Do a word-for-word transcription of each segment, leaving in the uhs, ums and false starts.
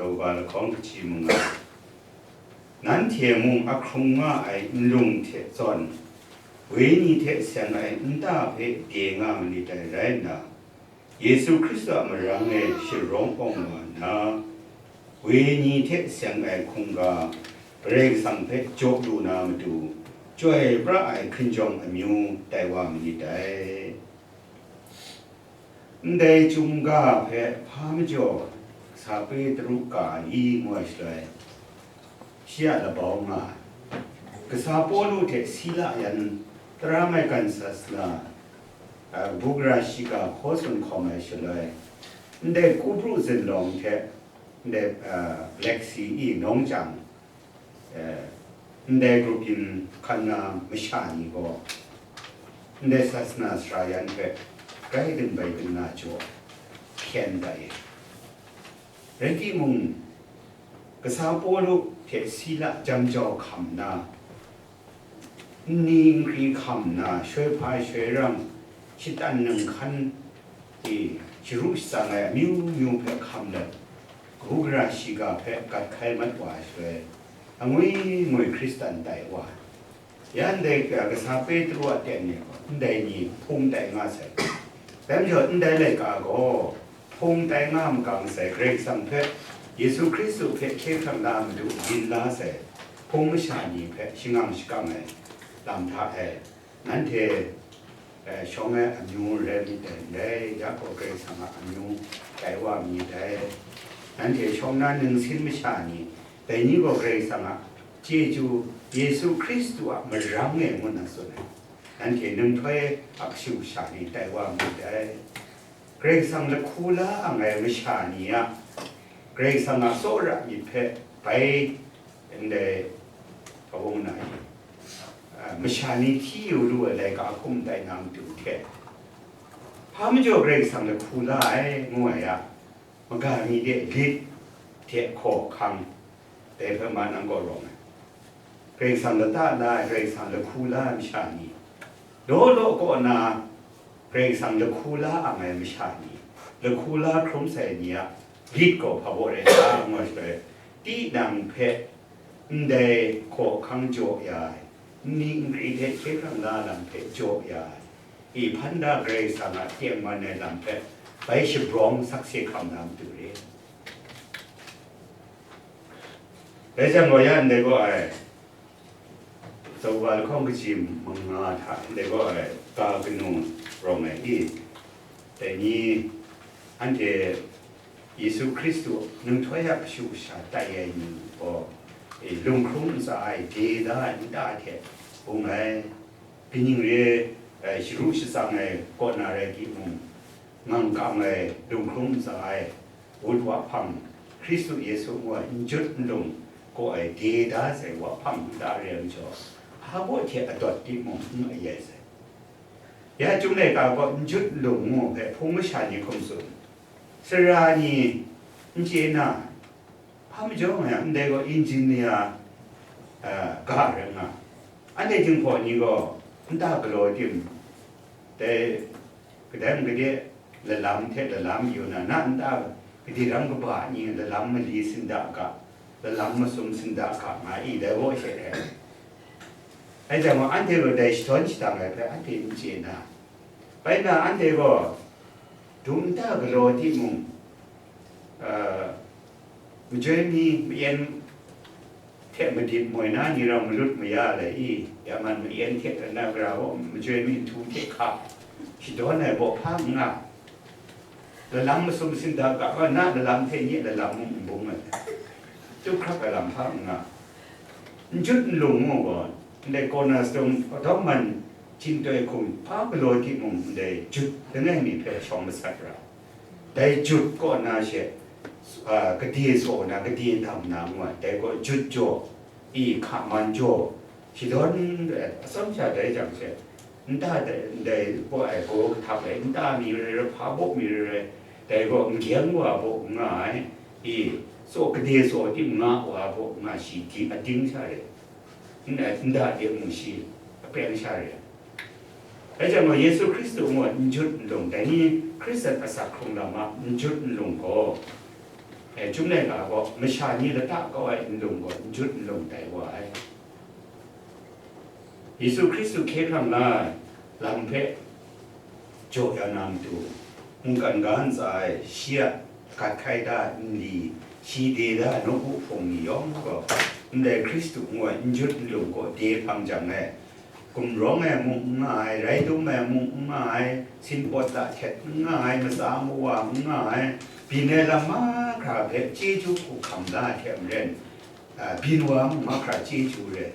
Yawga lahkawng kaji manga, nanhte mung ahkrung nga ai nlung hte zawn, wenyi hte seng ai nta hpe de nga manit dai rai nna, Yesu Hkristu a marang e sharawng awng wa nna, wenyi hte seng ai hkungga Karai Kasang hpe jaw lu na matu, chyoi pra ai hkinjawng amyu tai wa manit dai. Ndai chyum ga hpe hpa majaw sa Petru ga i ngu ai shaloi, shi a labau nga ai. Kasa Pawlu hte Sila yan tara maigan sasana, a, kabu gara shiga hkaw tsun hkawm ai shaloi, ndai Kupru zunlawng hte ndai, a, Black Sea i nawng chyang, eh, ndai grup yin hkan na masha ni gaw, ndai sasana sara yan hpe grai dingbai dingna jaw hkyen da e. Rai timung, kasa Pawlu hte Sila jam jau hkam nna, nni nkri hkam nna, shoi hpa shoi rang, shatan nang hkan e sharu shatsang ai amyu myu hpe hkam let, kabu gara shiga hpe gat hkai mat wa ai shaloi, angwi ngwi Hkristan tai wa ai. Ya ndai, a, kasa Petru a ten ni gaw, ndai ni hpung tai nga sai. Dai majaw, ndai laika gaw hpung tai nga magang sai, Karai Kasang hpe, Yesu Hkristu hpe hkye hkrang la madu yin la sai, hpung masha ni hpe shangang shakang ai lam hta e, nanhte, eh, shawng ai amyu rai myit dai, ndai ya gaw Karai Kasang a amyu tai wa mi dai. Nanhte shawng na ningsin masha ni, dai ni gaw Karai Kasang a chyeju, Yesu Hkristu a marang e ngu na tsun ai. Nanhte ninghtoi a kashu kasha ni tai wa mi dai. Karai Kasang lahku la ang ai masha ni a, Karai Kasang a tsawra myit hpe bai ndai, a wung na i, a, masha ni hti yu lu ai laika hkum tai na matu hte, hpa majaw Karai Kasang lahku la ai, ngu ai a, maga mi de lit hte hkaw hkang, dai hpe ma nang gaw rawng ai. Karai Kasang lata la ai, Karai Kasang lahku la ai masha ni, law law kaw na Karai Kasang lahku la ang ai masha ni, lahku la hkrum sai ni a lit gaw hpa baw rai ta, ngu ai shaloi, tinang hpe ndai hkaw hkang jaw ya ai, nni nkri hte hkye hkrang la lam hpe jaw ya ai, i hpan da Karai Kasang a tengman ai lam hpe bai shabrawng sakse hkam na matu re. Rai jang gaw, ya ndai gaw ai, Tsawa lahkawng kaji manga hta ndai gaw ai, ga kanu rawng ai i? Dai ni, anhte Yesu Hkristu ninghtoi a kashu kasha tai ai ni gaw, e, lunghkrung ntsa ai, de da ai nta hte bung ai, kaning re ai, sharu shatsang ai kaw na rai timung, ngang kam ai, lunghkrung ntsa ai, wut wa hpang, Hkristu Yesu ngu ai n jut n lung gaw ai, de da sai wa hpang nta re ai majaw, hpa baw hte adawt timung n ayai sai. Ya chyum laika gaw n jut n lung ngu hpe hpung masha ni hkum tsun, sara ni n chye na, hpa majaw nga yang, ndai gaw engineer, a, ga rai nga, anhte Jinghpaw ni gaw nta galaw tim, dai kadang kade lalam hte lalam yu na, na nta kade ram kaba ni lalam mali sinda ga, lalam masum sinda ga nga i, dai gaw she ai. Ai jang gaw, anhte gaw dai shadawn shadang ai hpe anhte n chye na, bai na, anhte gaw dum nta galaw timung, a, majoi mi ma-en hte madit moi na ni rau malut maya lai i, ya man ma-en hte na gara gaw majoi mi nhtu hte hka shadawn ai baw hpa n nga, lalam masum sinda ga, na lalam hte nye lalam mung n bung ai, tup hkrak ai lam hpa n nga, n jut n lung ngu gaw, ndai kaw na sadum, Ottoman chyintoi hkum hpa galaw timung, ndai jut langai mi hpe shawng masat ra. Dai jut kaw na she, a, kade saw na, kade dam na ngu ai, dai gaw jut jaw, i hka man jaw, shadawn, e, atsawm sha dai jang she, nta dai, ndai gaw ai, gaw kahtap ai, nta mi rai rai, hpa baw mi rai rai, dai gaw n gyeng wa baw n nga ai, i, saw kade saw tim nga wa baw n nga, shi di, ading sha re. N-, nta de mung shi, apeng sha re. Dai jang gaw, Yesu Hkristu ngu ai n jut n lung, dai ni Hkristan asak hkrung lam a n jut n lung gaw, E, Chyum laika gaw masha ni lata kau ai nlung gaw n jut n lung tai wa ai. Yesu Hkristu hkye hkrang la ai lam hpe jaw ya na matu, mungkan ga ntsa ai shi a gat hkai da ai nli, shi de da ai nawku hpung ni yawng gaw, ndai Hkristu ngu ai n jut n lung gaw de hpang jang e, gumrawng ai mung n nga ai, rai dum ai mung n nga ai, sinpawt lahtet n nga ai, matsa mawa n nga ai, byin ai lam mahkra hpe chyeju hku hkam la ai hte maren, a, byin wa mung mahkra chyeju re,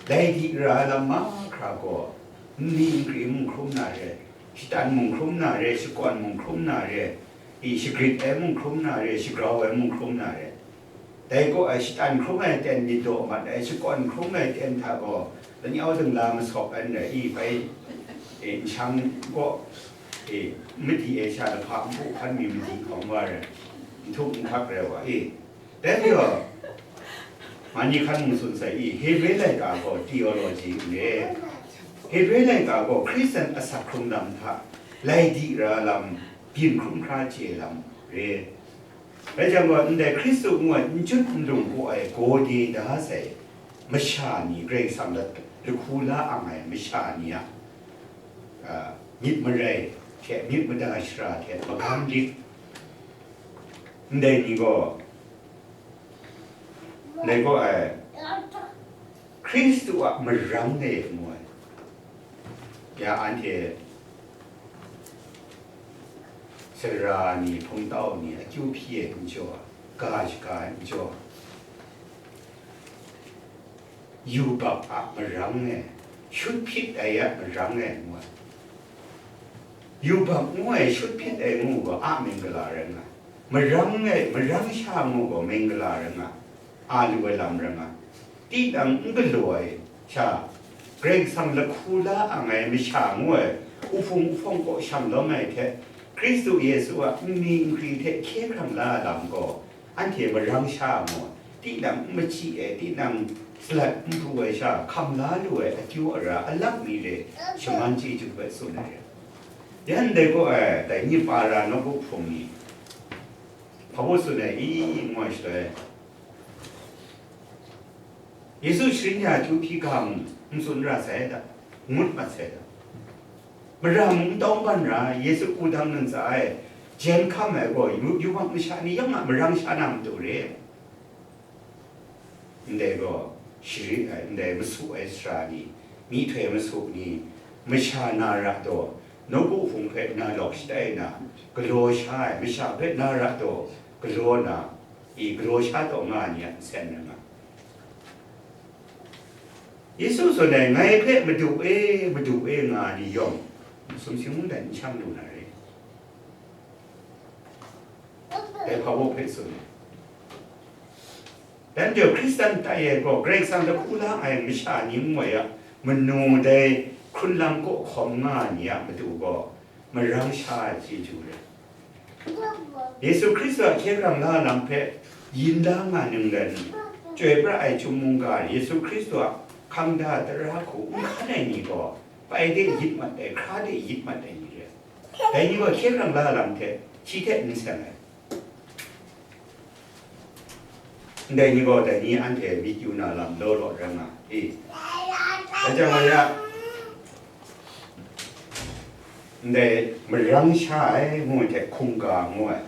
dai di ra ai lam mahkra gaw, nni nkri mung hkrum na re, shatan mung hkrum na re, shakawn mung hkrum na re, i shagrit ai mung hkrum na re, shagrau ai mung hkrum na re. Dai gaw, ai shatan hkrum ai ten myit daw mat ai, shakawn hkrum ai ten hta gaw, lanyau dingla masawp ai n rai, i bai, e, nshang gaw, e, madi ai sha lahpa npu hkan mi madi hkawm wa rai, nhtuk nhkak rai wa, e. Dai gaw, mani hkan mung tsun sai, i, Hebre laika gaw theology n re, Hebre laika gaw Hkristan asak hkrung lam hta lai di ra lam, byin hkrum hkra chye lam re. Rai jang gaw, ndai Hkristu ngu ai n jut n lung gaw ai gaw de da sai masha ni, Karai Kasang la lahku la ang ai masha ni a, a, myit marai hte myit mada shara hte magam lit, ndai ni gaw, ndai gaw ai Hkristu a marang e ngu ai. Ya anhte sara ni, hpungtau ni, akyu hpyi ai n jaw, ga shaga ai n jaw, yubak a marang e, shut hpyit ai a marang e ngu ai. Yubak ngu ai, shut hpyit ai ngu gaw a ming gala rai nga ai. Marang e, marang sha ngu gaw ming gala rai nga ai. A lu ai lam rai nga ai. Tinang n galaw ai sha, Karai Kasang lahku la ang ai masha ngu ai, uhpung uhpawng kaw shang lawm ai hte, Hkristu Yesu a nni nkri hte hkye hkrang la ai lam gaw, anhte marang sha ngu ai, tinang n machyi ai, tinang salat n pru ai sha, hkam la lu ai akyu ara alak mi le shaman chyeju hpe tsun ai re. Yan dai gaw ai, dai ni para nawku hpung ni, hpa baw tsun ai i, ngu ai shaloi, Yesu sharin ya akyu hpyi ga mung n tsun ra sai da, ngut mat sai da. Mara mung n tawng ban ra, Yesu wudang ntsa e jen hkam ai gaw, yu-, yubak masha ni yawng a marang sha na matu re. Ndai gaw, shari ai, ndai masu ai sara ni, myihtoi masu ni, masha na ra taw, nawku hpung hpe na lawk shatai na, galaw sha ai masha hpe na ra taw, galaw na, i galaw sha taw nga ai ni a nsen rai nga. Yesu tsun ai, "Ngai hpe Madu e, Madu e," nga ai ni yawng, sumsing mungdan n shang lu na re. Dai hpa baw hpe tsun ai. Dai majaw, Hkristan tai ai gaw, Karai Kasang lahku la ai masha ni ngu ai a manu dai hkrun lam kaw hkawm nga ai ni a matu gaw, marang sha ai chyeju rai. Yesu Hkristu a hkye hkrang la lam hpe yin la nga ninglen, chyoi pra ai Chyum mungga Yesu Hkristu a hkang da tara hku n hkan ai ni gaw, pai de yit mat ai, hkra de yit mat ai ni rai. Dai ni gaw hkye hkrang la lam hte shi hte n seng ai. Ndai ni gaw, dai ni anhte myit yu na lam law law rai nga i. Dai jang, ya, ndai marang sha ai ngu ai hte hkungga ngu ai,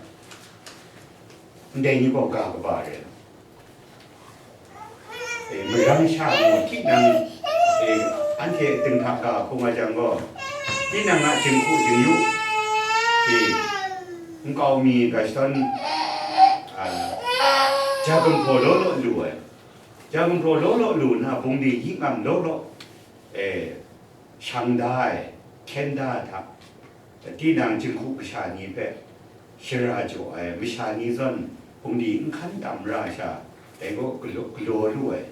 ndai ni gaw ga kaba rai. E, marang sha ngu, tinang, e, anhte dinghta ga hkung ai jang gaw, tinang a jinghku jingyu, e, nkau mi ga shadawn, a, ja gumhpraw law law lu ai, ja gumhpraw law law lu nna, bungli yi ngam law law, e, shang da ai, hkyen da ai hta, tinang jinghku kasha ni hpe shara jaw ai masha ni zawn bungli n hkan tam ra ai sha, dai gaw galaw, galaw lu ai.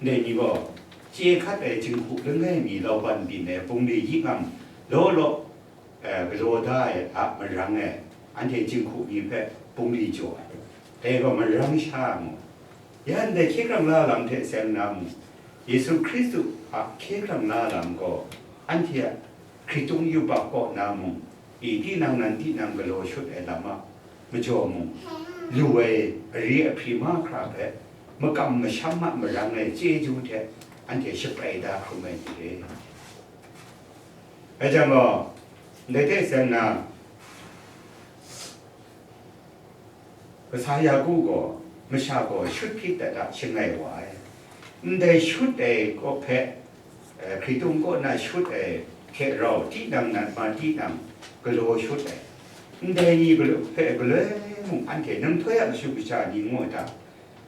Ndai ni gaw, chye hkat ai jinghku langai mi lauban byin ai bungli yi ngam law law, eh, galaw da ai a marang e, anhte jinghku ni hpe bungli jaw ai. Dai gaw marang sha ngu. Ya ndai hkye hkrang la lam hte seng na mung, Yesu Hkristu a hkye hkrang la lam gaw, anhte a hkritung yubak kaw na mung, i tinang nan tinang galaw shut ai lam a majaw mung, lu ai ari ahpri mahkra hpe makam masham a marang ai chyeju hte anhte shapai da hkrum ai ni re. Dai jang gaw, ndai hte seng na, kasa Yaku gaw masha gaw shut hpyi dat a shangai wa ai. Ndai shut ai kaw hpe, eh, hkritung kaw na shut ai hte rau tinang nat ma tinang galaw shut ai. Ndai ni galaw hpe galoi mung anhte nang htoi a kashu kasha ni ngu ai ta?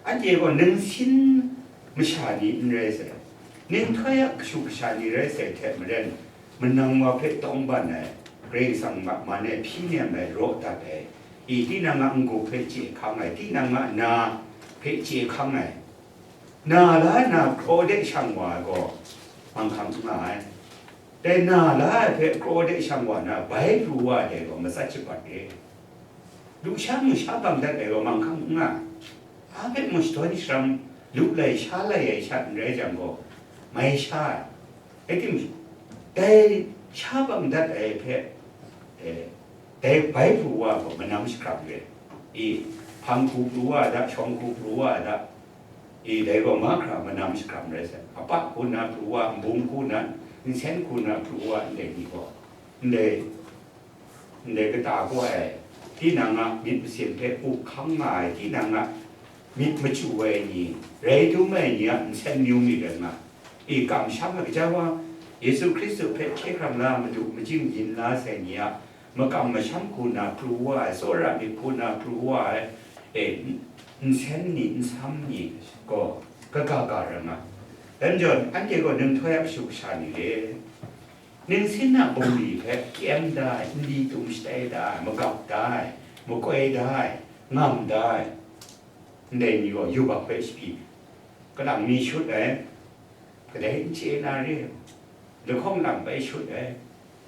Anhte gaw nang sin masha ni n rai sai, nang htoi a kashu kasha ni rai sai hte maren, manang wa hpe tawng ban ai, Karai Kasang a man e hpyi nem ai, raw dat ai, i tinang a n-gup hpe chye hkang ai, tinang a na hpe chye hkang ai, na la na kraw de shang wa ai gaw manghkang n nga ai. Dai na la ai hpe kraw de shang wa na bai pru wa ai dai gaw matsat shabat re. Lusha mu sha bang dat ai gaw manghkang n nga ai. A hpe mung shadawn sharam lu lai sha lai ai sha n rai jang gaw, mai sha ai. Rai timung, dai sha bang dat ai hpe, eh, dai bai pru wa gaw manam shakram re. I, hpang hku pru wa da, shawng hku pru wa da, i, dai gaw mahkra manam shakram rai sai. Apa hku na pru wa, nbung hku na, nsen hku na pru wa, ndai ni gaw, ndai, ndai kata gaw ai, tinang a myit masin hpe up hkang nga ai, tinang a myit machyu ai ni, rai dum ai ni a nsen myu mi rai nga, i, kamsham ai kaja wa, Yesu Hkristu hpe hkye hkrang la, Madu majing yin la sai ni a makam masham hku na pru wa ai, tsawra myit hku na pru wa ai, e, n-, nsen ni, nsam ni gaw kaga ga rai nga. Dai majaw, anhte gaw nang htoi a kashu kasha ni re, nang sin a bungli hpe kyem da ai, n di tum shatai da ai, magap da ai, makoi da ai, ngam da ai, ndai ni gaw yubak hpe shabi, kalang mi shut ai, kadai n chye na re, lahkawng lang bai shut ai,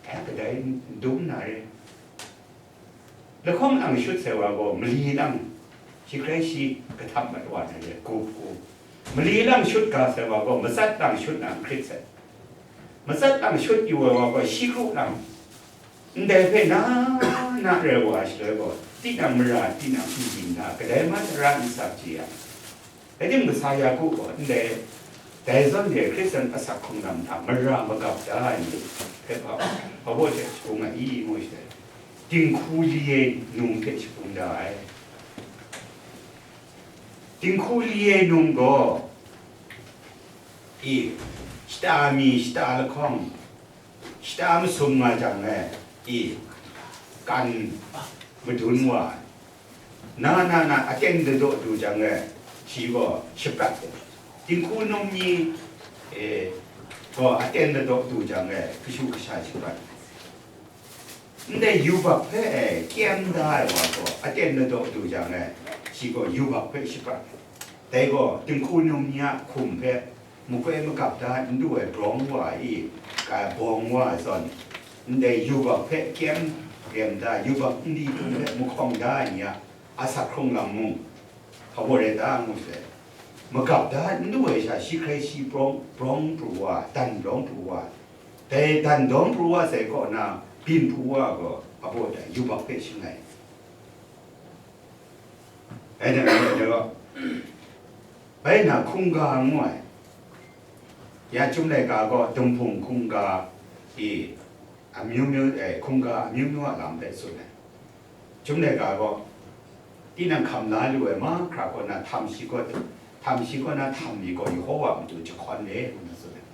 e, kadai n dum na re. Lahkawng lang shut sai wa gaw mali lang shi hkrai shi kahtap mat wa na re, gup hku. Mali lang shut ga sai wa gaw matsat lang shut na n hkrit sai. Matsat lang shut yu ai wa gaw shi kru lang, ndai hpe na na rai wa ai shaloi gaw, tinang mara, tinang n-, yin na, kadai ma tara n sap chye yang, Rai timung, kasa Yaku gaw ndai, dai zawn de Hkristan asak hkrung lam hta mara magap da ai ni hpe hpa, hpabaw hte shagung ai i ngu shi dai, dinghku li ai num hte shagung da ai. Dinghku li ai num gaw, i, shata mi, shata lahkawng, shata masum nga jang e, i, kan madun wa ai. Na, na, na, aten dadaw du jang e, shi gaw shaprat ai. Dinghku num ni, e, gaw aten dadaw du jang e, kashu kasha shaprat ai. Ndai yubak hpe, e, kyem da ai wa gaw, aten dadaw du jang e, shi gaw yubak hpe shaprat ai. Dai gaw, dinghku num ni a hkum hpe, makoi magap da n du ai brawng wa i, ka bawng wa ai zawn, ndai yubak hpe kyem, kyem da, yubak n di htum hpe mahkawng da ai ni a asak hkrung lam mung, hpabaw rai ta ngu sai. Magap da n du ai sha, shi hkrai shi brawng, brawng pru wa, dan brawng pru wa, dai dan dawng pru wa sai kaw na, byin pru wa gaw, hpabaw dai yubak hpe shangai. Bai na, bai na, bai na hkungga ngu ai. Ya Chyum laika gaw dumhpung hkungga i amyu myu, e, hkungga amyu myu a lam hpe tsun ai. Chyum laika gaw tinang hkam la lu ai mahkra kaw na htam shi kaw, htam shi kaw na htam mi gaw Yehova a matu jahkawn le ngu na tsun ai.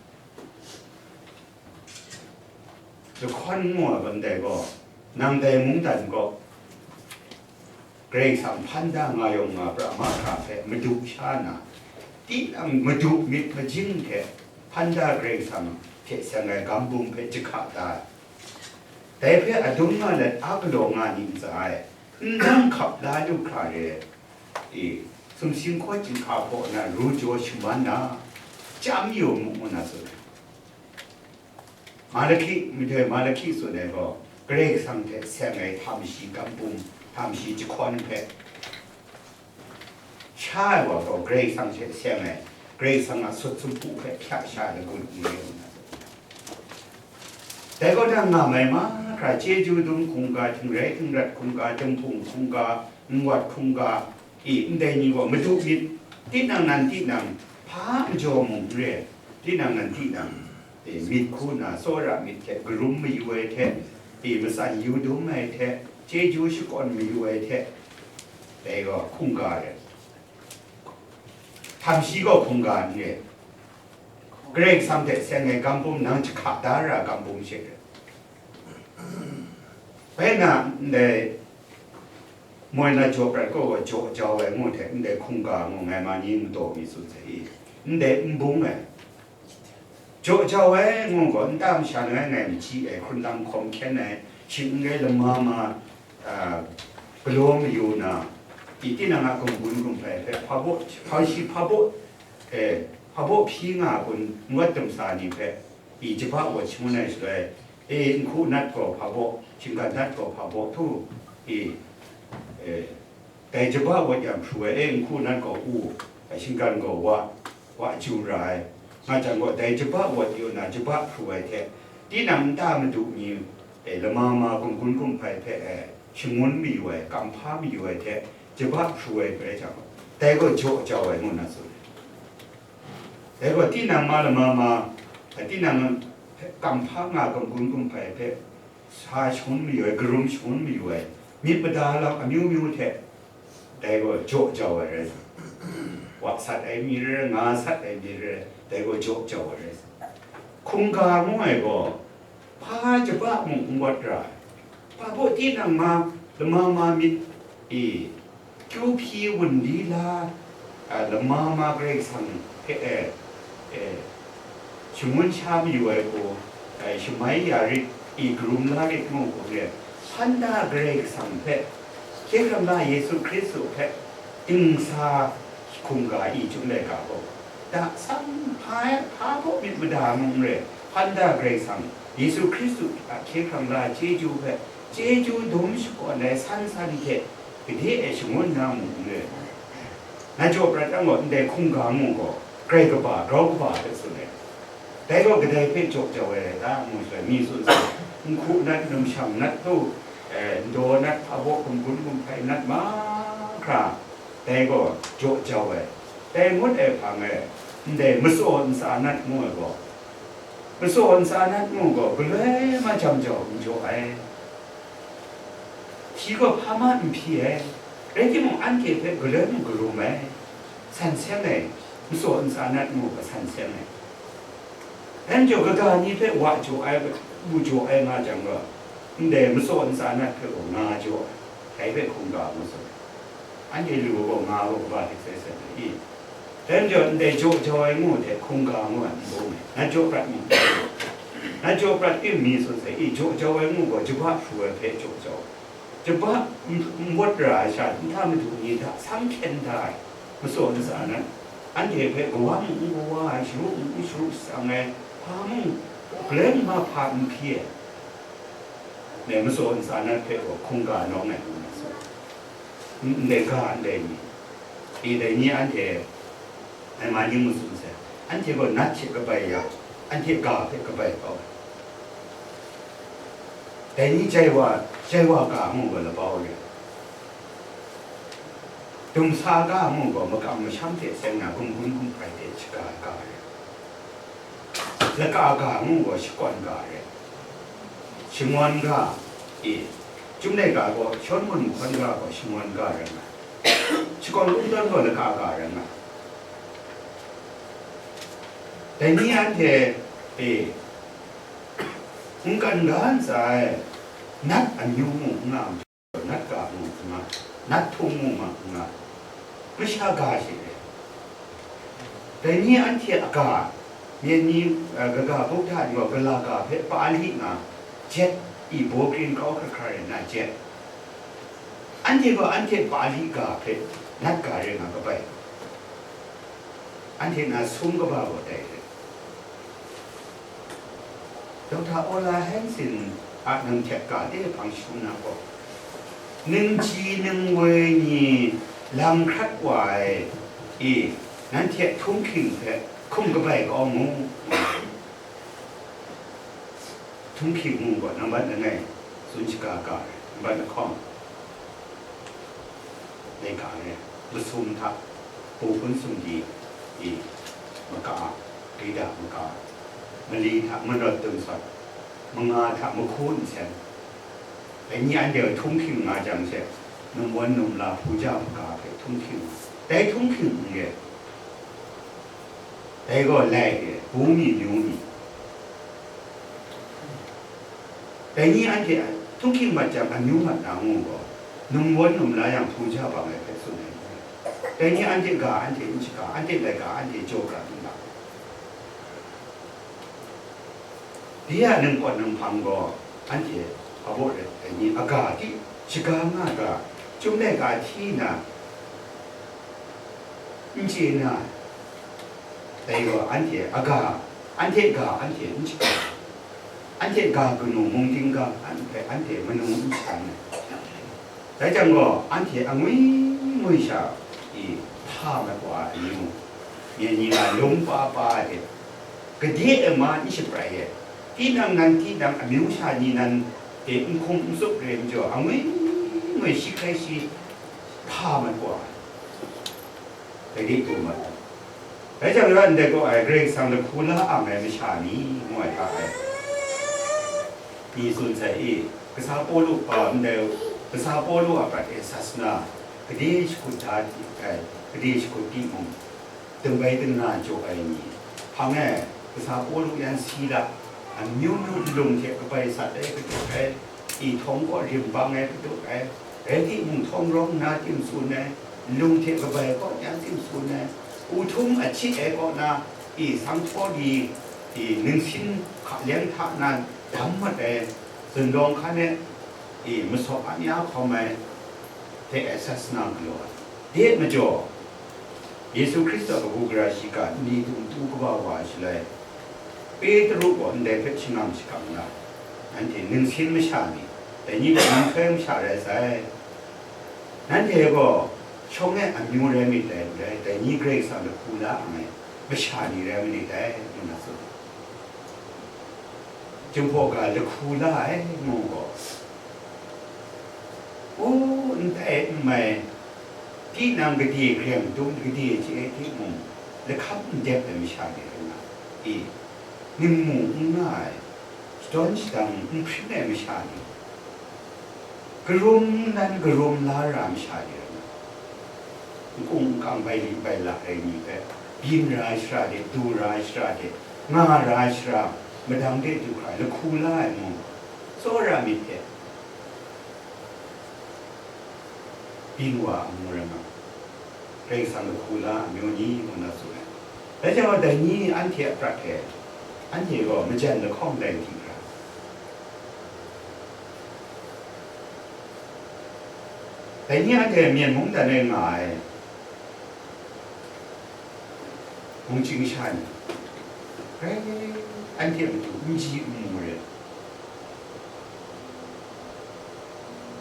Lahkawn ngu ai ndai gaw, nang dai mungdan gaw Karai Kasang hpan da nga yawng nga pra mahkra hpe madu sha na, tinang madu myit majing hte hpan da Karai Kasang hte seng ai gam bum hpe jahka da ai. Dai hpe adum nga let a galaw nga ni ntsa e, n nang hkap la lu hkra re, e, sumsing hkaw chyinghka hpaw na ru jaw shaman na, chyam yu mu, ngu na tsun ai. Malaki, made Malaki tsun ai gaw, Karai Kasang hte seng ai htam shi gam bum, htam shi jahkawn hpe sha ai wa gaw, Karai Kasang hte seng ai, Karai Kasang a sut sumpu hpe hpya sha ai lagut n rai nna, dai kaw na nga mai mahkra, chyeju dum hkungga, htingrai htingrat hkungga, dinghpung hkungga, N wat hkungga i ndai ni gaw madu myit, tinang nan tinang hpa majaw mung n re, tinang nan tinang, e, myit hku nna, tsawra myit hte, karum mayu ai hte, e, matsan yu dum ai hte, chyeju shakawn mayu ai hte, dai gaw hkungga rai. Htam shi gaw hkungga n re. Karai Kasang hte seng ai gam bum nang jahka da ra gam bum she rai. Bai na, ndai moi na jaw prat gaw, jaw jau ai ngu hte, ndai hkungga ngu ngai ma ni madaw mi tsun sai i, ndai n bung ai. Jaw jau ai ngu gaw, nta masha ngai, ngai machyi ai, hkrunlang hkawm hkyen ai, shing n rai lama ma, a, galaw mayu na, i tinang a gumgun gumhpai hpe, hpa baw, hpa shi hpa baw, e, hpa baw hpyi nga kun, ngut dumsa ni hpe, i jaba wat shangun ai shaloi, e, nhku nat gaw hpa baw, shinggan nat gaw hpa baw htu, i, e, dai jaba wat yang hpru ai, e, nhku nat gaw u, shinggan gaw wa, wa ju ra ai, nga jang gaw, dai jaba wat yu na jaba hpru ai hte, tinang nta madu ni, e, lama ma gumgun gumhpai hpe, e, shangun mayu ai, kamhpa mayu ai hte, jaba hpru ai rai jang gaw, dai gaw jaw jau ai ngu na tsun ai. Dai gaw, tinang ma lama ma, tinang kamhpa nga gumgun gumhpai hpe, sa shangun mayu ai, karum shangun mayu ai, myit mada lam amyu myu hte, dai gaw jaw jau ai rai sa. Wa sat ai mi rai, nga sat ai mi rai, dai gaw jaw jau ai rai sa. Hkungga ngu ai gaw, hpa jaba mung n wat ra ai. Hpa baw tinang ma, lama ma myit e, kyu hpyi wun di la, a, lama ma Karai Kasang hpe, e, e, shangun sha mayu ai hku, e, shamai ya rit, i karum la rit ngu hku re, hpan da Karai Kasang hpe, hkye hkrang la Yesu Hkristu hpe, dingsa hkungga i chyum laika gaw, da sang hpa, hpa baw myit mada mung n re, hpan da Karai Kasang, Yesu Hkristu a hkye hkrang la chyeju hpe, chyeju dum shakawn ai san san hte, gade e shangun na mung n re. Na jaw prat yang gaw, ndai hkungga ngu gaw, grai kaba, grau kaba hpe tsun ai. Dai gaw kadai hpe jaw jau ai rai ta, ngu shaloi, mi tsun sai, nhku nat, numshang nat hku, e, ndaw nat, hpa baw, gumgun gumhpai nat mahkra, dai gaw jaw jau ai. Dai ngut ai hpang e, ndai matsaw ntsa nat ngu ai gaw, matsaw ntsa nat ngu gaw, galoi ma jam jau n jaw ai. Hpyi gaw hpa ma n hpyi ai, rai timung, anhte hpe galoi mung garum ai, san seng ai, matsaw ntsa nat ngu gaw san seng ai. Dai majaw, kaga ni hpe wa jaw ai, wu jaw ai nga jang gaw, ndai matsaw ntsa nat hpe gaw nga jaw ai, dai hpe hkungga ngu tsun ai. Anhte lu gaw, nga gaw, kaba hte sai sai ai i? Dai majaw, ndai jaw jau ai ngu hte hkungga ngu ai n bung ai, na jaw prat mi, na jaw prat tim mi tsun sai i? Jaw jau ai ngu gaw, jaba hpru ai hpe jaw jau ai. Jaba n, n wat ra ai sha, nta madu ni hta sang hkyen da ai, matsaw ntsa nat, anhte hpe kawa mung n kawa ai, sharu mung n sharu shatsang ai, hpa mung, galoi mung ma hpa n hpyi ai, dai matsaw ntsa nat hpe gaw hkungga nawng ai ngu na tsun. N-, ndai ga ndai ni, i dai ni anhte, ai ma ni mu tsun sai, anhte gaw nat hte kabai yang, anhte ga hpe kabai kau ai. Dai ni jai wa, jai wa ga ngu gaw labau re. Dumsa ga ngu gaw makam masham hte seng na gumgun gumhpai hte shaga ga re. Laka ga ngu gaw shakawn ga re. Shangun ga, e, Chyum laika gaw, Shawlumon Nhkawn ga gaw shangun ga rai nga ai. Shakawn kungdawn gaw laka ga rai nga ai. Dai ni anhte, e, mungkan ga ntsa e, nat amyu mung n nga ai, nat ga mung n nga ai, nat htung mung ma n nga ai, masha ga she re. Dai ni anhte a ga, myen ni, eh, kaga Buddha ni gaw gala ga hpe pa li nga, jet i baw kring kau hkra hkra rai nna jet. Anhte gaw anhte pa li ga hpe nat ga rai nga kabai. Anhte na sum kaba gaw dai re. Doctor Ola Hansen a nang hte ga de hpang shun na gaw, ningji ningwoi ni lang hkrat wa ai i, nanhte htunghking hpe hkum kabai kau mu. Htunghking ngu gaw, nambat langai, tsun shaga ga ai, nambat lahkawng. Laika re, masum hta, pahpun sumdi, i, maka, grida maka, mali hta manawt dun sawt, manga hta mahku nsen, dai ni anhte htung hking nga jang she, numwan numla, hpuja hpuga hpe htung hking nga, dai htung hking n re. Dai gaw lai re, bu mi, myu mi. Dai ni anhte htung hking mat jang, amyu mat na ngu gaw, numwan numla yang hpuja bang ai hpe tsun ai. Dai ni anhte ga anhte n shaga, anhte laika anhte jaw prat n ga. Dai a ningkawn ninghpang gaw, anhte a baw ret ai ni aga hte shaga nga ga, chyum laika hti na, n chye na, dai gaw anhte aga, anhte ga, anhte n shaga, anhte ga kanu mung dingga, anhte, anhte manu n shaga na. Dai jang gaw, anhte angwi ngwi sha i hpa mat wa ai amyu, myen ni nga lung pa pa ai hte, gade e ma n shabrai ai, tinang nan, tinang amyu sha ni nan hte n hkum n tsup re ai majaw, angwi ngwi shi hkrai shi hpa mat wa ai. Dai de du mat ai. Dai jang ran ndai gaw ai, Karai Kasang lahku la ang ai masha ni, ngu ai hta e, ni tsun sai i, kasa Pawlu, a, ndai, kasa Pawlu a prat e sasana, gade shakut da ai, gade shakut timung, dingbai dingna jaw ai ni, hpang e, kasa Pawlu yan Sila, amyu myu nlung hte kabai sat ai, kadu ai, i htawng kaw rim bang ai, kadu ai, rai timung, htawng rawng na tim tsun ai, nlung hte kabai kaw nya tim tsun ai, u htum a hti ai kaw na, i sanghtaw di, i ningsin hka leng hta na dam mat ai, zunlawng hkan e, i masawp a nya hkawm ai, hte e sasana galaw ai. De majaw, Yesu Hkristu a kabu gara shiga nni dum tu kaba wa ai shaloi, Petru gaw ndai hpe shangang shakang na, nanhte ningsin masha ni, dai ni gaw nhtoi masha rai sai. Nanhte gaw shawng e amyu rai myit dai, rai, dai ni Karai Kasang lahku la ai masha ni rai myit dai, ngu na tsun. Jinghpaw ga lahku la ai ngu gaw, u, n tai n mai, tinang gade hkreng dum, gade chye ai timung, lahkam n dep ai masha ni rai nga, i, ningmu n nga ai, shadawn shadang n hpring ai masha ni, karum nan karum la ra ai masha ni rai nga, nkung nkang bai li bai la ai ni hpe, byin ra ai shara de, du ra ai shara de, nga ra ai shara, madang de du hkra lahku la ai mung, tsawra myit hte, byin wa ai mung rai nga, Karai Kasang lahku la ai amyu ni ngu na tsun ai. Dai jang gaw, dai ni anhte a prat e, anhte gaw majan lahkawng dai di hkra, dai ni anhte Myen mungdan e nga ai, mungchying sha ni, grai anhte a matu n ji n mu re.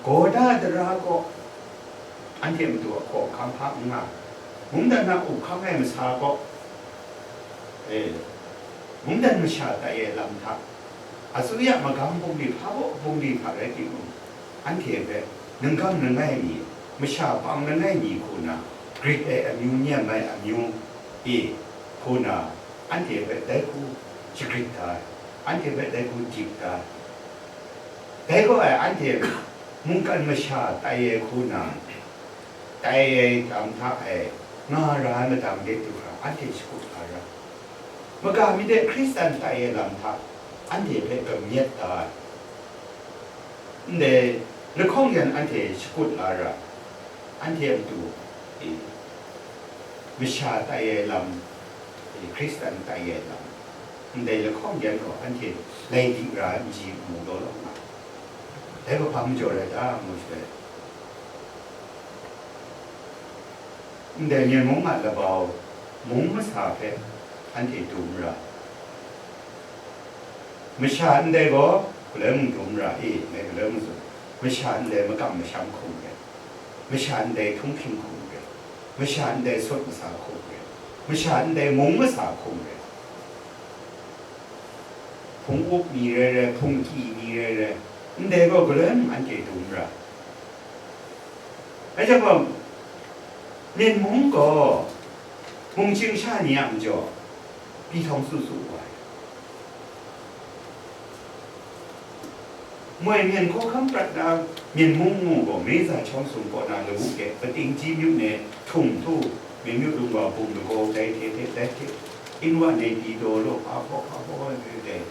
Gawda dara kaw, anhte a matu a hkaw hkang hpa n nga, mungdan a up hkang ai masa kaw, e, mungdan masha tai ai lam hta, asuya magam bungli, hpa baw bungli hta rai timung, anhte hpe ningkang langai mi, masha pang langai mi hku na, grit ai amyu, nyem ai amyu, e, hku na, anhte hpe dai hku shagrit da ai, anhte hpe dai hku dip da ai. Dai gaw ai, anhte mungkan masha tai ai hku na, tai ai lam hta e, nga ra ai madang de du hkra, anhte shakut la ra, maga mi de Hkristan tai ai lam hta, anhte hpe kamyet da ai. Ndai lahkawng yan anhte shakut la ra, anhte a matu, e, masha tai ai lam, e, Hkristan tai ai lam, ndai lahkawng yan gaw anhte lai di ra ai, n ji n mu law law nga, dai kahpang majaw rai ta, ngu shaloi, ndai Myen mung a labau mung masa hpe anhte dum ra, masha ndai gaw galoi mung dum ra, e, ngai galoi mung tsun, masha ndai makam masham hkum rai, masha ndai htunghking hkum rai, masha ndai sut masa hkum rai, masha ndai mung masa hkum rai, hpung up mi rai rai, hpung kyi mi rai rai, ndai gaw galoi mung anhte dum ra. Dai jang gaw, Myen mung gaw, mung chying sha ni a majaw, pyi htawng su su wa ai. Moi myen hkawhkam prat na myen mung ngu gaw, Meza chyawm sum kaw na lawu de, Patingji myu ne htung htu, myen myu lung wa bum lagaw dai hte hte dai hte, inwa ne pyi daw law, hpa hpaw hpa hpaw dai dai.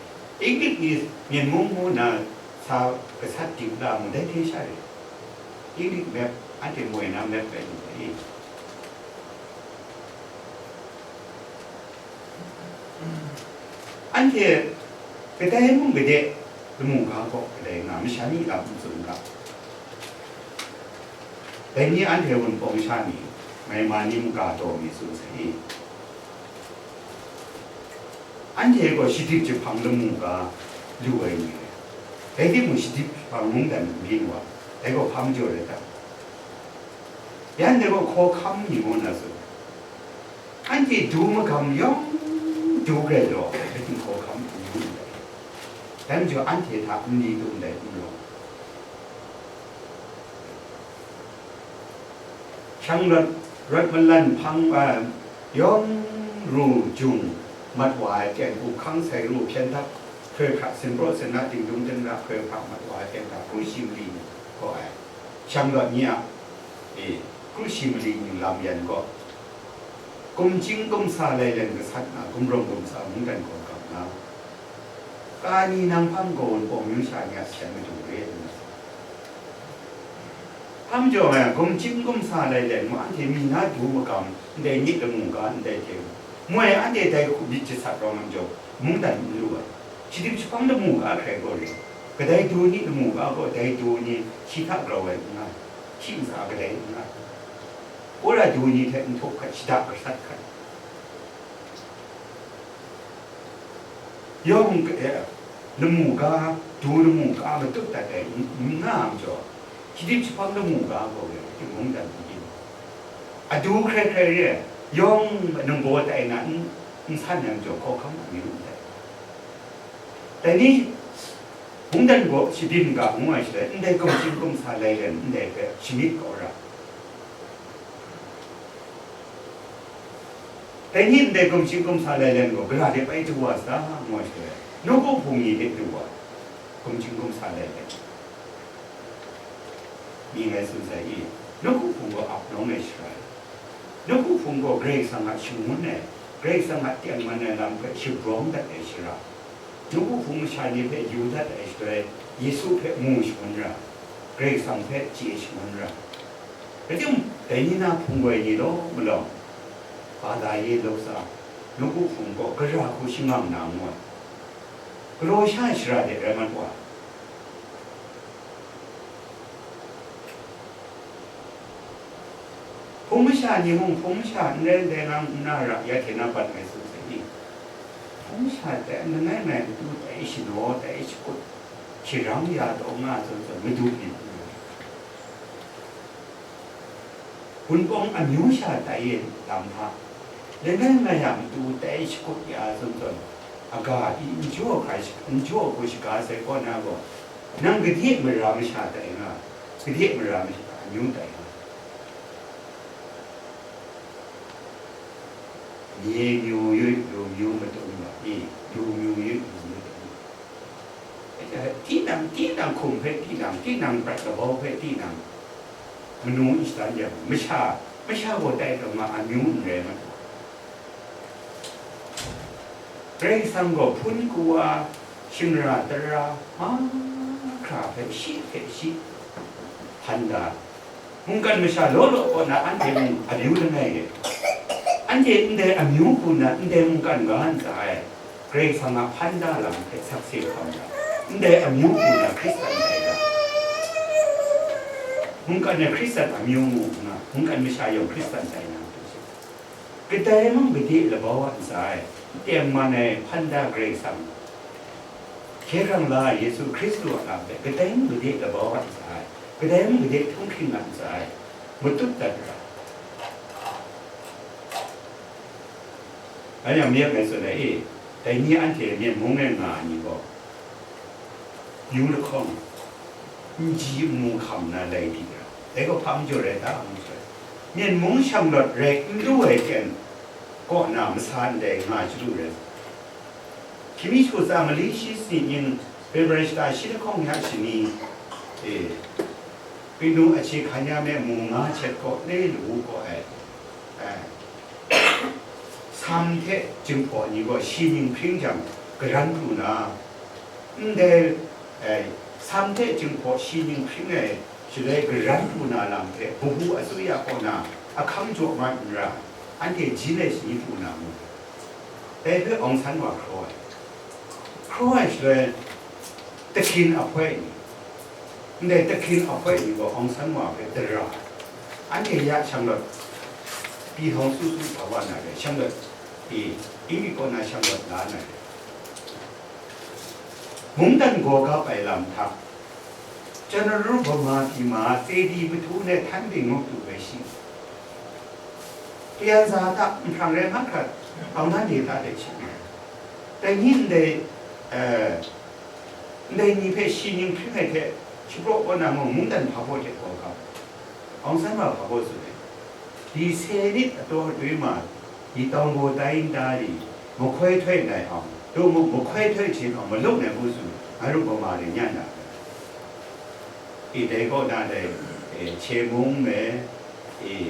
Inglik ni myen mung ngu na sa gasat dik la mu dai hte sha re. Inglik map, anhte moi na map rai lu ai. Anhte kadai mung gade lamu ga gaw kadai nga, masha ni lam n tsun ga. Dai ni anhte Wunpawng sha ni, mai ma ni, maga taw mi tsun sai. Anhte gaw shadip jahpang lamu ga lu ai ni rai. Dai timung, shadip jahpang mungdan n byin wa, dai gaw hpa majaw rai ta? Yan dai gaw hkawhkam mi ngu na tsun. Anhte du magam yawng du grai law, dai ting hkawhkam n yu ndai. Dai majaw anhte hta nni dum ndai n rawng. Shang rawt, rawt malan hpang, a, yawng ru jung mat wa ai ten, up hkang sai ru hpyen htak, hkoi hkra, sinpraw sinna, dingdung dingra hkoi hkra mat wa ai ten hta, kru shi mali ni gaw ai. Shang rawt ni a, e, kru shi mali ni lam yan gaw, gumjing gumsa lai len gasat na, gumrawng gumsa mungdan gaw gap na, kani nang hpang gaw Wunpawng myu sha ni a seng madu re nna sa. Hpa majaw nga, gumjing gumsa lai len mu, anhte mi na du magam, ndai myit lamu ga, ndai hte, moi anhte dai hku myit jasat rawng ai majaw, mungdan n lu ai. Shadip jahpang lamu ga hkrai gaw re. Kadai du ni lamu ga gaw, dai du ni shi hta grau ai n nga, shi ntsa kadai n nga. Wora du ni hte nhtawk hkat, shada gasat hkat. Yawng, eh, lamu ga, du lamu ga matut dat ai n, n nga ai majaw, shadip jahpang lamu ga gaw re, mungdan n byin. Adu hkrai hkrai re ai, yawng nanggaw tai na n, n san ai majaw, hkawhkam amyu n tai. Dai ni, mungdan gaw shadin ga ngu ai shaloi, ndai gumjing gumsa lai len ndai hpe shamyit kau ra. Dai ni ndai gumjing gumsa lai len gaw, gara de bai du wa sa, ngu ai shaloi, nawku hpung ni de du wa, gumjing gumsa lai len. Mying ai tsun sai i, nawku hpung gaw ap nawng ai shara, nawku hpung gaw Karai Kasang a shangun ai, Karai Kasang a tengman ai lam hpe shabrawng dat ai shara, nawku hpung masha ni hpe yu dat ai shaloi, Yesu hpe mu shangun ra, Karai Kasang hpe chye shangun ra. Rai timung, dai ni na hpung goi ni law malawng, Bada ye law sa, nawku hpung gaw gara hku shangang na ngu ai. Galaw sha ai shara de rai mat wa. Hpung masha ni mung, hpung masha n rai ndai nang n na ra, ya hte na bat mai tsun sai ni? Hpung masha tai, langai ngai matu tai shanaw, tai shakut, shirang ya taw nga zawn zawn, madu myit n rai. Wunpawng amyu sha tai e lam hta, langai ngai a matu tai shakut ya zawn zawn, aga pyi n jaw hkra shi-, n jaw hku shaga sai kaw na gaw, nang gade mara masha tai nga, gade mara masha amyu tai nga. Nye myu yu, lu myu matun wa i, lu myu yu, lu myu matun wa. Tinang, tinang hkum hpe tinang, tinang prat kabau hpe tinang, manu n shatan yang, masha, masha gaw tai hkra ma, amyu n rai mat. Karai Kasang gaw hpun kawa, shingra tara, mahkra hpe shi hpe shi hpan da. Mungkan masha law law kaw na anhte mung amyu langai e. Anhte ndai amyu hku na ndai mungkan ga ntsa ai. Karai Kasang a hpan da lam hpe sakse hkam ra. Ndai amyu hku na Hkristan tai ra. Mungkan e Hkristan amyu mu nna, mungkan masha yawng Hkristan tai na, kadai mung gade labau a ntsa ai, tengman ai hpan da Karai Kasang, hkye hkrang la ai Yesu Hkristu a lam hpe kadai mung gade labau a ntsa ai, kadai mung gade htunghking a ntsa ai, matut dat ra. Anhte myit ngai tsun ai e, dai ni anhte Myen mung e nga ai ni gaw, yu lahkawng, n ji n mu hkam na lai di ra. Dai gaw hpa majaw rai ta, ngu sai. Myen mung shanglawt rai n lu ai ten kaw na masa ndai nga chyalu rai. Hkying mi shagu tsa mali shi sanit ning, February shata shi lahkawng ni a shani, e, Pinu a hkye hkan ya me mu nga hkyet kaw le lawu kaw ai, e, sam hte Jinghpaw ni gaw shi ning hpring jang, garan pru na, ndai, e, sam hte Jinghpaw shi ning hpring ai shaloi garan pru na lam hpe, kabu atsuya kaw na ahkang jaw mat n ra, anhte jin ai shani pru na mu. Dai hpe Aung San wa hkraw ai. Hkraw ai shaloi, tahkyin ahpoi ni, ndai tahkyin ahpoi ni gaw Aung San wa hpe dara, anhte ya shanglawt, pi hawng su su sa wa na re, shanglawt, i, i mi kaw na shanglawt la na re. Mungdan gaw gap ai lam hta, General Bama Pima Tse Di Pathu ne htan bing nguk tu bai shi. Kayan za hta nhprang rai hkrat, Aung San de hta de shi. Dai ni ndai, eh, ndai ni hpe shi ning hpring ai hte, shapraw kaw na mung mungdan hpa baw hte gaw gap. Aung San wa hpa baw tsun ai. Di se nit ataw atwi ma, di tawng gaw tai nta di, mahkoi htoi ndai awng, du mu, mahkoi htoi hte awng maluk nai hku tsun, ngai ru Bama ring yan na. I dai kaw na dai, e, Hkye Mung me, e,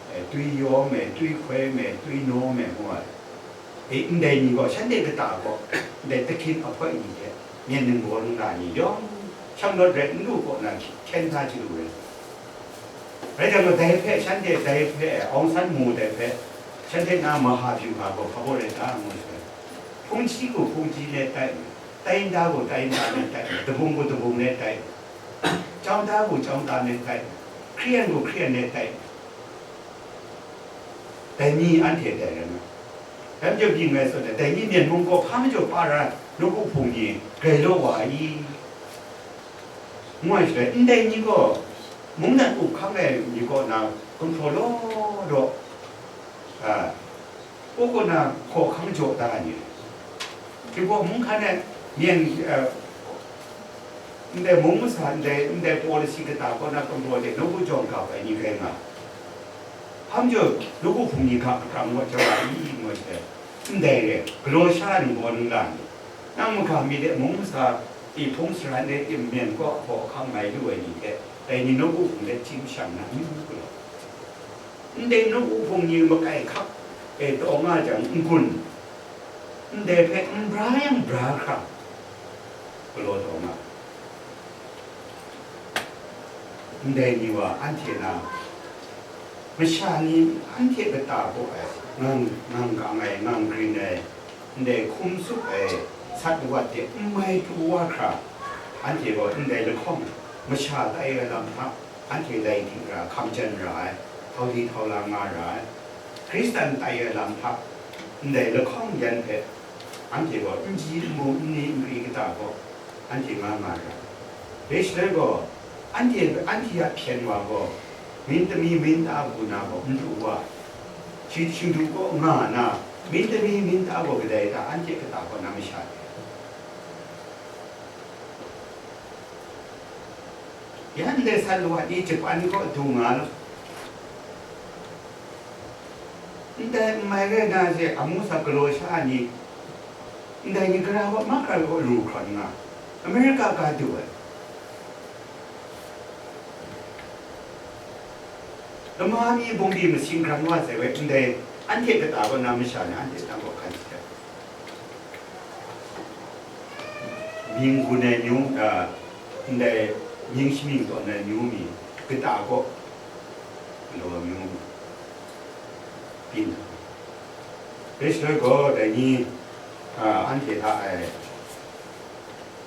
e, Twi Yaw me, Twi Hkoi me, Twi Naw me ngu ai. E, ndai ni gaw, shanhte kata gaw, ndai tahkyin ahpoi ni hte, myen ningbaw ningla ni yawng, shanglawt rai n lu kaw na hkyen hkyen hkra chyalu rai. Rai jang gaw, dai hpe, shanhte dai hpe, Aung San mu dai hpe, shanhte na maha byu nga gaw, hpa baw rai ta, ngu sai. Hpungji gaw hpungji let tai, tai nta gaw tai nta let tai, dabung gaw dabung let tai, chyawm ta gaw chyawm ta let tai, hkriyan gaw hkriyan let tai. Dai ni anhte dai rai na. Dai majaw byin ngai tsun ai, dai ni Myen mung gaw hpa majaw pa ra, nawku hpung ni grai law wa ai i? Ngu ai shaloi, ndai ni gaw, mungdan up hkang ai ni kaw na, gumhpraw law law, a, u kaw na hkawhkang jaw da ai ni rai. Hkribu mung hkan e, myen, a, ndai mung masa, ndai, ndai policy kata kaw na gumhpraw de, nawku jawng gap ai ni rai nga. Hpa majaw, nawku hpung ni hka hkrang wa jau ai i, ngu ai shaloi, ndai re, galaw sha ai ningbaw ningla ni, nang maga mi de mung masa, i hpung saran de, i myen kaw hkawhkang mai lu ai ni hte, dai ni nawku hpung de chye shang na n yu galaw. Ndai nawku hpung ni makai hkak e taw nga jang n-gun, ndai hpe n bra yang bra hkra galaw taw nga. Ndai ni wa anhte na, masha ni anhte kata gaw ai, ngang, ngang kang ai, ngang grin ai, ndai hkum tsup ai, sat lawat de n mai pru wa hkra, anhte gaw ndai lahkawng masha tai ai lam hta, anhte lai ting ra, hkam jan ra ai, htau di htau la nga ra ai, Hkristan tai ai lam hta, ndai lahkawng yan hpe, anhte gaw n ji n mu n ni n kri kata gaw, anhte nga nga ra ai. Dai shaloi gaw, anhte, anhte a hpyen wa gaw, myin tami myin ta bu na gaw n pru wa, shi, shingdu kaw nga na, myin tami myin ta gaw kadai ta, anhte kata gaw na masha ai. Ya ndai sat lawat ni Japan kaw du nga law, ndai n mai rai na she, amu sa galaw sha ni, ndai ni gara wa mahkra kaw lu hkrawt nga, America ga du ai. Lama mi bungli masing hkrang wa sai we, ndai anhte kata kaw na masha ni anhte tang kaw hkan shadat. Mying gun ai amyu, a, ndai mying shamying tawn ai amyu mi kata kaw galaw amyu mi byin. Dai shaloi gaw, dai ni, a, anhte hta e,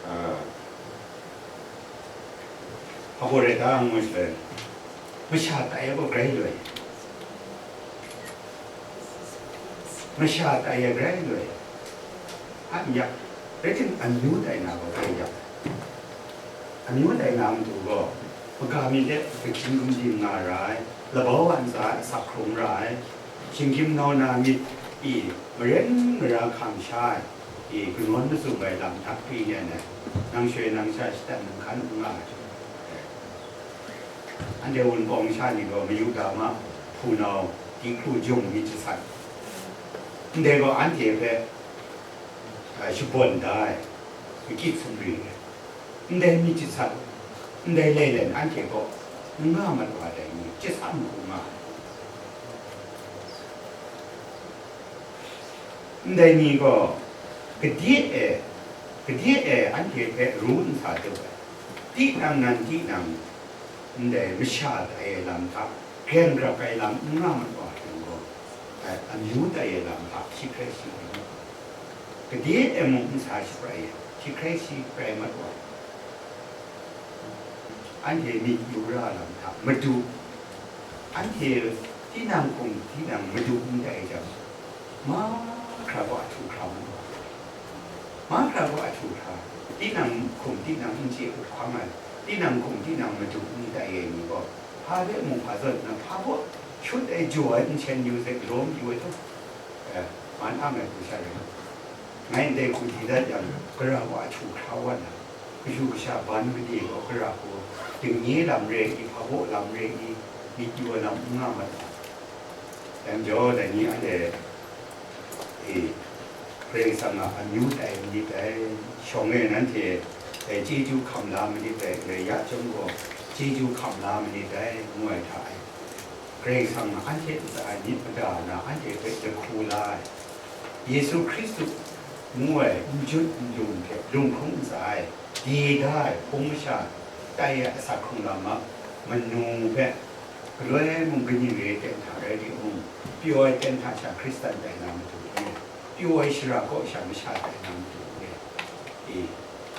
a, hpa baw rai ta ngu shaloi, masha tai ai gaw grai loi. Masha tai ai grai loi. A n yak, rai tim, amyu tai na gaw grai yak. Amyu tai na matu gaw, maga myit de ahkying gumdim nga ra ai, labau a ntsa asak hkrung ra ai, shinggyim nau na myit i maren mara hkam sha ai, i kanawn mazum ai lam hta kri yen ai, nang shoi nang sha shatan nang hkan n nga ai. Anhte Wunpawng sha ni gaw mayu da ma, hpunau, dihkru jung myit jasat, ndai gaw anhte hpe, a, shabawn da ai, makit sumri ai, ndai myit jasat, ndai lailen anhte kaw n nga mat wa dai ni, jasat n hku nga ai. Ndai ni gaw, gade e, gade e anhte hpe ru n sa tup ai, tinang nan tinang, ndai masha tai ai lam hta, gren grap ai lam n nga mat wa hkyen gaw, ai, amyu tai ai lam hta shi hkrai shi rai mat wa, gade e mung n sa shaprai ai, shi hkrai shi rai mat wa, anhte myit yu ra lam hta madu, anhte tinang hkum tinang madu n tai jang, mahkra gaw ahtu hkra mat wa, mahkra gaw ahtu hkra, tinang hkum tinang n chye hkang ai, tinang hkum tinang madu n tai ai ni gaw, hpa hpe mung hpa zawn nna, hpa baw shut ai, jaw ai, nsen yu ai, lawm yu ai hta, eh, man ang ai hku sha rai. Ngai ndai hku di dat yang, gara wa ahtu hkra wa na, kashu kasha ban made gaw gara hku, dingnye lam re i, hpa baw lam re i, myit yu ai lam n nga mat ai. Yang jaw dai ni anhte, e, Karai Kasang a amyu tai manit dai, shawng e nanhte, e, chyeju hkam la manit dai, Karai ya chyawm gaw, chyeju hkam la manit dai, ngu ai hta e, Karai Kasang a anhte ntsa ai myit mada na anhte hpe lahku la ai, Yesu Hkristu ngu ai n jut n lung hte lunghkrung ntsa ai, de da ai hpung masha tai ai asak hkrung lam a manu hpe, galoi mung kaning re ai ten hta rai timung, pyaw ai ten hta sha Hkristan tai na matu e, pyaw ai shara kaw sha masha tai na matu e, e,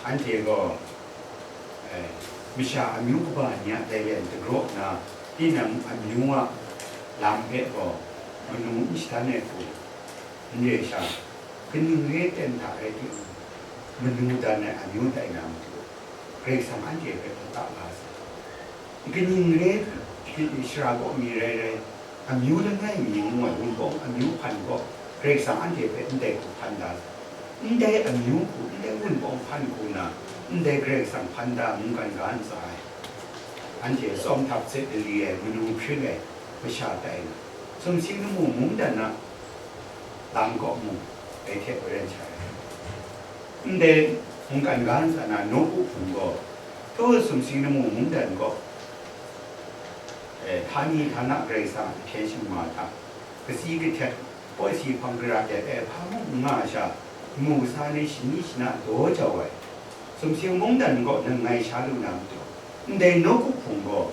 anhte gaw, eh, masha amyu kaba ni a lailen dagraw nna, tinang amyu a lam hpe gaw manu n shadan ai hku, n re sha, kaning re ai ten hta rai timung, manu dan ai amyu tai na matu, Karai Kasang anhte hpe hpung la sa. Kaning re ai, shara kaw mi rai rai, amyu langai mi ngu ai, Wunpawng amyu hpan gaw, Karai Kasang anhte hpe ndai hku hpan da, ndai amyu hku, ndai Wunpawng hpan hku na, ndai Karai Kasang hpan da mungkan ga ntsa ai. Anhte tsawm htap hte lali ai, manu hpring ai, masha tai na, sumsing lamu mungdan na lam kaw mung, dai hte maren sha ai. Ndai mungkan ga ntsa na nawku hpung gaw, htu sumsing lamu mungdan gaw, eh, htani htana Karai Kasang a hpyen shingma hta, kasi kahtet, poi si hpang gara dat ai hpa mung n nga sha, lamu kasa ni shani shana daw jau ai, sumsing mungdan kaw langai sha lu na matu, ndai nawku hpung gaw,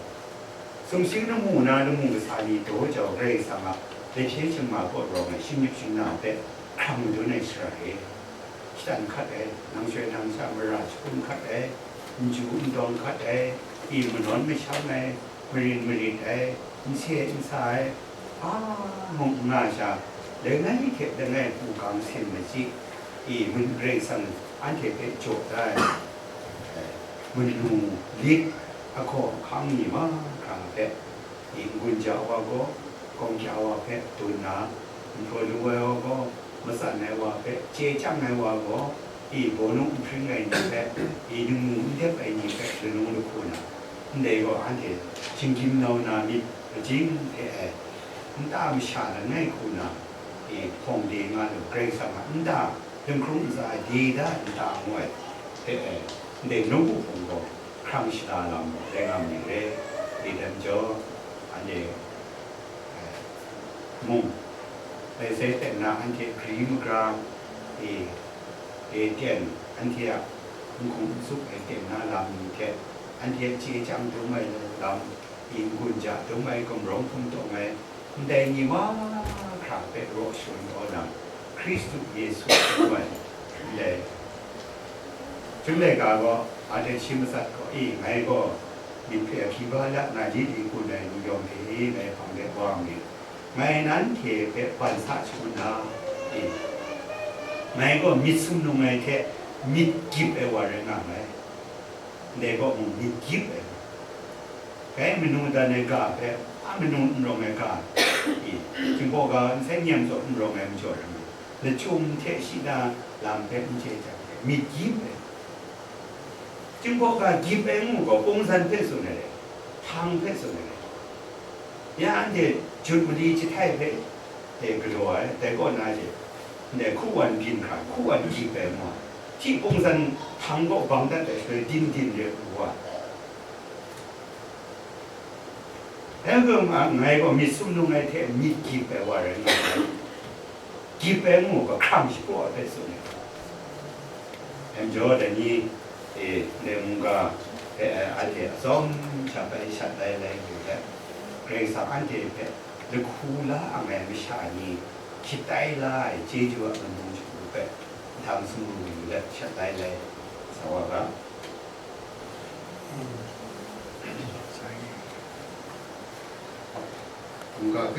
sumsing lamu na lamu kasa ni daw jau Karai Kasang a hpyen shingma kaw rawng ai shingnup shingna hpe hkrang madun ai shara e. Shatan hkat ai, nang shoi nang sha mara shakun hkat ai, n ju n dawng hkat ai, i manawn masham ai, marin marit ai, n se n sa ai, a mung n nga sha, langai hte langai hku gang sin machyi, i mun Karai Kasang anhte hpe jaw da ai, manu lit ahkaw ahkang ni mahkra hpe, i n-gun ja wa gaw, gawng kya wa hpe dun na, nhtoi lu ai wa gaw, matsan ai wa hpe chye chyang ai wa gaw, i bawnu nhpring ai ni hpe, i ningmu n dep ai ni hpe lanu lahku na, ndai gaw anhte shinggyim nau na myit rajing hte ai, nta masha langai hku na, i hpawng de nga lu, Karai Kasang a nta, lunghkrung ntsa de da nta ngu ai hte ai, ndai nawku hpung gaw hkrang shada lam gaw rai nga myit re, i dan jaw, anhte, eh, mung, dai sai ten na anhte gari magra, e, e ten, anhte a n hkum n tsup ai ten na lam ni hte, anhte a chye chyang dum ai lam, i n-gun ja dum ai, gumrawng hkum tawng ai, ndai ni mahkra hpe raw shawn kau na, Hkristu Yesu ngu ai, ndai Chyum laika gaw, anhte shi matsat gaw, e, ngai gaw myit hpe ahkyi ba la na, li li kun ai n-yawm hte e ngai hpang de wa myit. Ngai nanhte hpe ban sa shangun na, e, ngai gaw myit sumnung ai hte myit gyip ai wa rai nga nngai. Ndai gaw mung myit gyip ai. Dai manu dan ai ga hpe, a manu n rawng ai ga, i, Jinghpaw ga nsai nyem zaw n rawng ai majaw rai nna, lachyum hte shi na lam hpe n chye jang hte, myit gyip ai. Jinghpaw ga gyip ai ngu gaw, kungsan hpe tsun ai, Hpang hpe tsun ai. Ya anhte jut mali jahtai hpe e galaw ai, dai kaw na she, ndai hku wan byin hkra, hku wan gyip ai ngu ai. Hti kungzan hpang kaw bang dat ai shaloi din din re u wa. Dai kaw nga, ngai gaw myit sumnung ai hte myit gyip ai wa rai nga ai. Gyip ai ngu ga hkrang shapraw ai hpe tsun ai. Em jaw dai ni, e, ndai mungga hpe, e, anhte atsawm sha bai shat lai lai lu let, Karai Kasang anhte hpe lahku la ang ai masha ni shatai la ai chyeju a mung shagu hpe, nhtang sumru lu let shat lai lai sa wa ga. Mungga hpe